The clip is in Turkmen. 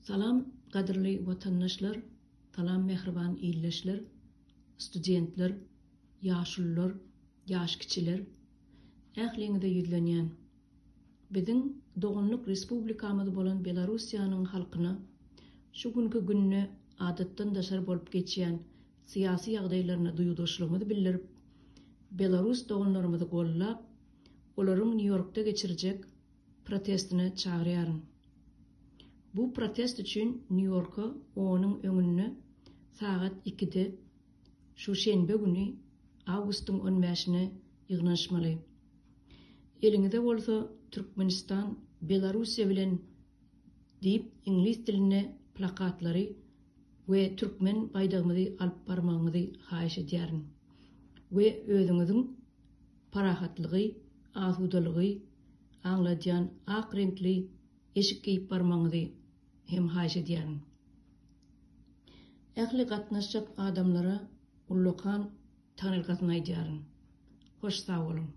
Salam gadyrly watandaşlar, salam mähriban ildeşler, studentler, ýaşulular, ýaş kiçiler, ähliňize ýüzlenýän. Biziň doganlyk respublikamyz bolan Belarussiýanyň halkyna şu günki günde adatdan daşary bolup geçýän syýasy ýagdaýlaryna duýgudaşlygymyzy bildirip, belarus doganlarymyzy gollap, olaryň Nýu-Ýorkda geçirjek protestine çagyrýaryn. Bu protest üçin Nýu-Ýorka onuň öňünde sagat ikide şu şenbe güni awgustyň on bäşine ýygnanyşmaly. Eliňize bolsa Türkmenistan Belarussiýa bilen diýip iňlis dilinde plakatlary we türkmen baýdagymyzy alyp barmagyňyzy haýyş edýärin we özüňiziň parahatlygy, asudalygy aňladýan ak reňkli eşik geýip barmagyňyzy hem haýyş edýärin. Ähli gatnaşjak adamlara ullakan taňyrgasyny aýdýaryn. Hoş sag boluň.